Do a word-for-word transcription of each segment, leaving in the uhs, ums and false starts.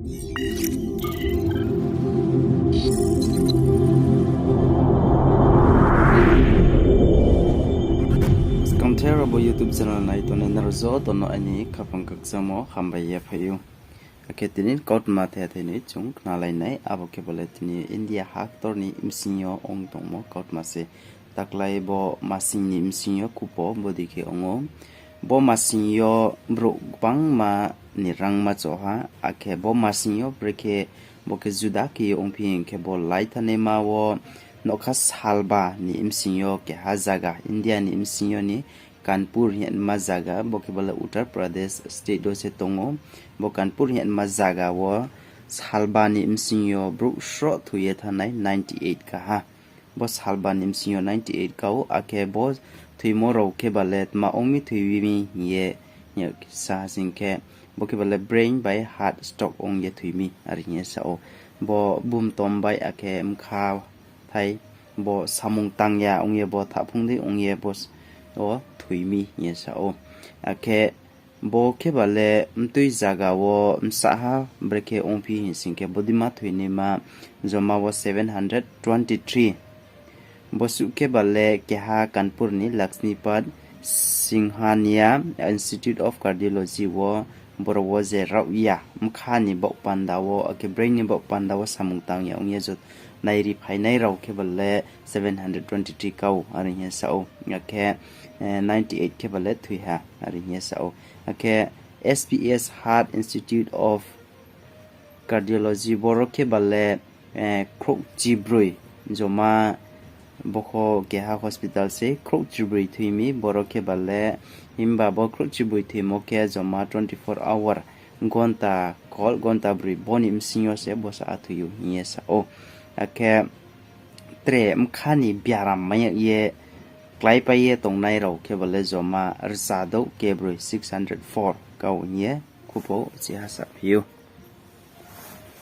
Skangther abo YouTube channel nai tongnai nrao joto no aini khaphang khakchangmo hambai ye phai ou. Akhe tini kautma the thai ni chung khnalai nai, abo khe bo le tini India ha ktor ni bsing yo ong tongmo kautma se. Taklai bo masing ni bsing yo khupo bodei khe ong ou. Bo masing yo brouh gbangma ni rangma cho ha, akhe bo masing yo brekhe bo khe juda khe ye ongphi hing khe bo laithanaima wo nougkha salba ni bsing yo keha zaga, India ni bsing yo ni Kanpur hingma zaga, bo khe bo le Uttar Pradesh state wo se tong ou. Bo Kanpur hingma zaga wo salba ni bsing yo brouh sroh thoi ye thanngnai ninety eight ka ha. Bo salba ni bsing yo ninety eight ka ou, akhe bo thoimo rao khe ba le tma ong mi thoi mi hing ye, hing ye sa ha sing khe, bo khe ba le brain bai heart stroke ong ye thoi mi, are hing ye sa ou. Bo bumtom bai akhe bkha thai, bo samung tang ya ong ye bo thahphung dei ong ye bo s-, o thoi mi hing ye sa ou. Akhe bo khe ba le mtui zaga wo bsahha brekhe ongphi hing sing khe, bodeima thoinaima joma wo seven hundred twenty three. Bo suh khe ba le keha Kanpur ni Lakshmipat Singhania Institute of Cardiology wo, boro wo je raohya bkha ni baoh panda wo, akhe brain ni baoh panda wo samung tang ya ong ye jot nairi phainai rao khe ba le seven hundred twenty three ka ou, are hing ye sa ou. Akhe, eh, ninety eight khe ba le thoi ha, are hing ye sa ou. Akhe S P S Heart Institute of Cardiology, boro khe ba le, eh, khrouhchibroi joma, bo kho keha hospital se khrouhchibroi thoi mi, boro khe ba le, himba bo khrouhchibroi thoimo khe joma twenty four hour, gonta kol, gonta broi, bo ni bsing yo se bsa a thoi ou hing ye sa ou. Akhe tre bkha ni biaram mai yag ye kláipai ye tongnai rao khe ba le joma rzadouh kebroi, six hundred four ka ou hing ye khupo chiha saphi ou.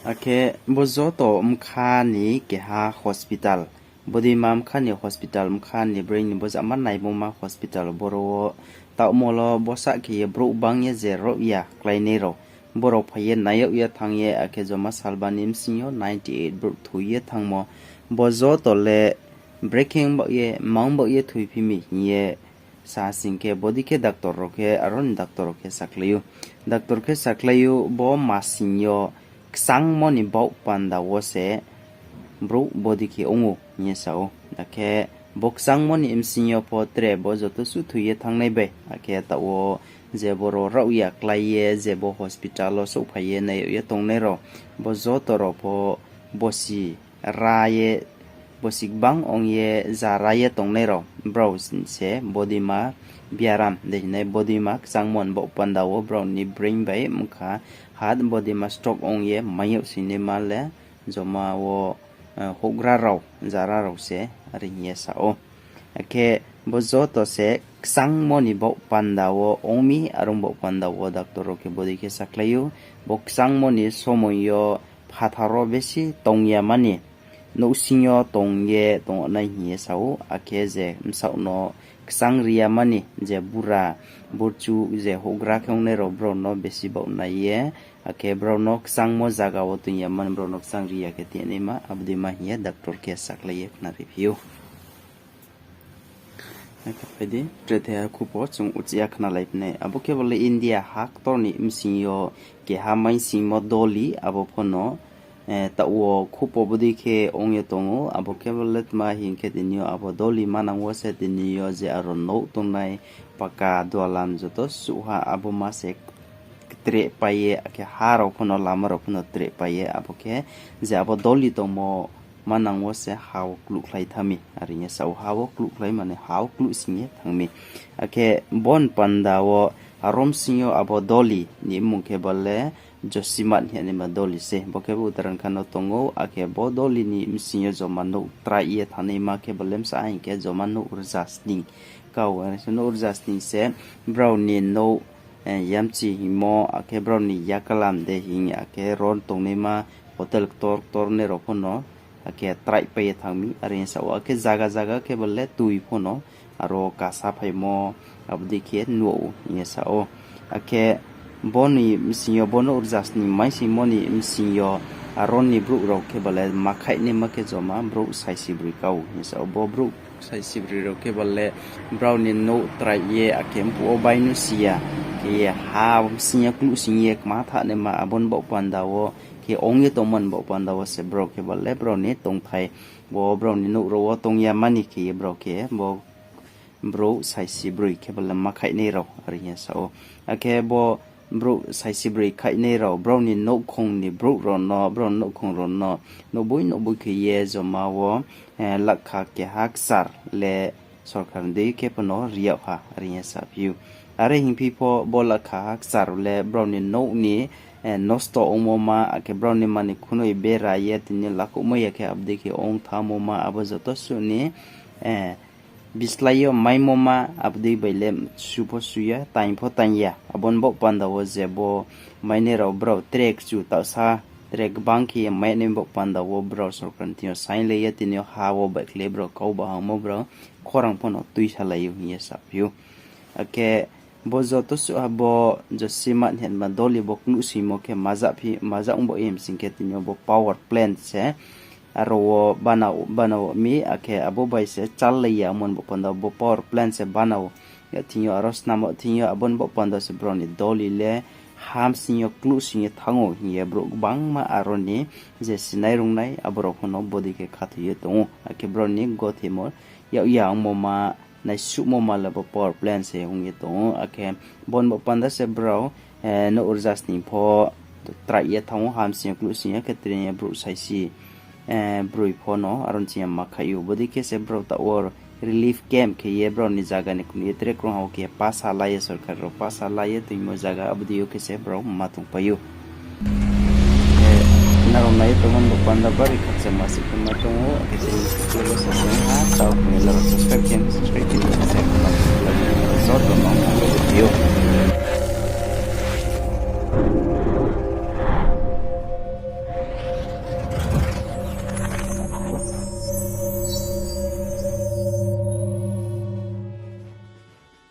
Akhe bo joto bkha ni keha hospital, bodeima bkha ni hospital, bkha ni brain ni bojama naimoma hospital, boro wo taohmol wo bsa khe ye brouh bang ye je raohya kláinai rao, borao phai ye nai yag ye thanng ye, akhe joma salba ni bsing yo ninety eight brouh thoi ye thanngmo, bo joto le brekhe ong baoh ye, mang baoh ye thoiphi mi hing ye sa sing khe, bodei khe doctor rao khe, aro ni doctor rao khe sakhlai ou. Doctor khe sakhlai ou, bo masing yo kchangmo ni baoh panda wo se brouh bodei khe ong ou hing ye sa ou. Akhe bo kchangmo ni bsing yo pho tre bo joto suh thoi ye thanngnai bai, akhe taoh wo je boro raohya klái ye, je bo hospital wo souhphai ye nai yag ye tongnai rao, bo joto rao pho bosi ra ye, bosi gbang ong ye ja ra ye tongnai rao, brao se bodeima biaram dei hinai, bodeima kchangmo ni baoh panda wo brao ni brain bai mkha, heart, bodeima stroke ong ye mai yag sinaima le joma wo, eh, houhgra rao, jara rao se, are hing ye sa ou. Akhe bo joto se kchangmo ni baoh panda wo ong mi, aro ni baoh panda wo doctor rao khe bodei khe sakhlai ou. Bo kchangmo ni somoi yo phathar wo besi tong ya mani, nouhsing yo tong ye tong nai hing ye sa ou, akhe je bsaoh no kchang ri ya mani, je bura, burchuh, je houhgra khe ongnai rao brao no besi baoh nai ye, akhe brao no kchangmo zaga wo tong ya mani, brao no kchang ri ya khe tinaima, abo deima hing ye doctor khe sakhlai ye khnariphi ou. Akhe phai di, tre the khupo chung uchih ya khnalaiphi nai. Abo khe bo le India ha ktor ni bsing yo keha maisingmo doli, abo pho no, eh, taoh wo khupo bodei khe ong ye tong ou, abo khe bo le tma hing khe tini yo abo doli manang wo se tini yo je aro nouh tongnai paka doalam joto suh ha, abo ma se ktrehpai ye, akhe ha rao pho no, lama rao pho no trehpai ye, abo khe je abo doli tongmo manang wo se ha wo kluhkhlai thanng mi, are hing ye sa ou, ha wo kluhkhlai mani ha wo kluhsing ye thanng mi. Akhe bo ni panda wo aro bsing yo abo doli ni mmung khe bo le Josimat hing ye naima doli se, bo khe bo Uttarakhand no tong ou, akhe bo doli ni bsing yo joma nouh trai ye thanngnaima khe bo le bsa hing khe joma nouh rza sning ka ou, are se nouh rza sning se brao ni nouh, eh, yamchi hingmo, akhe brao ni yakalam de hing, akhe ro tongnaima hotel ktor ktor nai rao pho no, akhe trai pai ye thanng mi, are hing ye sa ou, akhe zaga zaga khe bo le tui pho no, aro kasa phaimo, abo dei khe nuh ou hing ye sa ou. Akhe Bo ni bsing yo, bo nouh rza sni maisingmo ni bsing yo, aro ni brouh rao khe ba le ma khaihnaima khe joma brouh saisi broi kau hing ye sa ou. Bo brouh saisi broi rao khe ba le brao ni nouh trai ye, akhe mphuh wo bainu si ya, khe ye ha bsing yo kluhsing ye kma thanngnaima abo ni baoh panda wo, khe ong ye tongmo ni baoh panda wo se brao khe ba le brao ni tongthai, bo brao ni nouh rao wo tong ya mani khe ye brao khe bo brouh saisi broi khe ba le ma khaihnai rao are hing ye sa ou. Akhe bo brouh saisi broi khaihnai rao brao ni nouhkhong ni brouh rao no, brao ni nouhkhong rao no, nouhboi nouhboi khe ye joma wo, eh, lakha keha kchar le sorkar ni dei khe pho no ri yag ha are hing ye saphi ou. Are hingphi pho bo lakha ha kchar le brao ni nouh ni, eh, nosto ongmo ma, akhe brao ni mani khunoi bera ye tini lakhouhmai ya khe abo dei khe ong thanngmo ma, abo joto suh ni, eh, bislái yo maimo ma, abo dei bai le su pho su ya, taing pho taing ya. Abo ni baoh panda wo je bo mainai rao brao tre kchu taohsa, tre gbang khe ye mainai baoh panda wo brao sorkar ni thing yo sainglai ye tini yo ha wo baihkhlai brao kau bahangmo brao khorang pho no tuisalai ou hing ye saphi ou. Akhe bo joto suh ha bo Josima Nhenma doli bo kluhsingmo khe maja phi, maja ong bo ye msing khe tini yo bo power plant se aro wo bana, bana wo mi, akhe abo bai se challai ya ongmo ni baoh panda bo power plant se bana wo. Ya thing yo aro snam wo thing yo abo ni baoh panda se brao ni doli le ha bsing yo kluhsing ye thanng ou hing ye brouh gbangma aro ni je sinai rungnai abo rao pho no bodei khe khathoi ye tong ou. Akhe brao ni gothemo yag ya ongmo ma, naisuhmo ma le bo power plant se ong ye tong ou. Akhe bo ni baoh panda se brao, eh, nouh rza sni pho trai ye thanng ou, ha bsing yo kluhsing ye khe tre ye brouh saisi, eh, broi pho no aro ni sing ya ma khaih ou. Bodei khe se brao taoh wo relief camp khe ye brao ni zaga ni kunu ye tre krung ha wo khe pasa la ye, sorkar rao pasa la ye toingmo zaga abo dei yo khe se brao ma tongpai ou. Eh, nrao nai ye tongmo ni baoh panda bari khakchangma se khe ma tong ou, akhe tini yo bo sasong ha, taoh khe nrao subscribe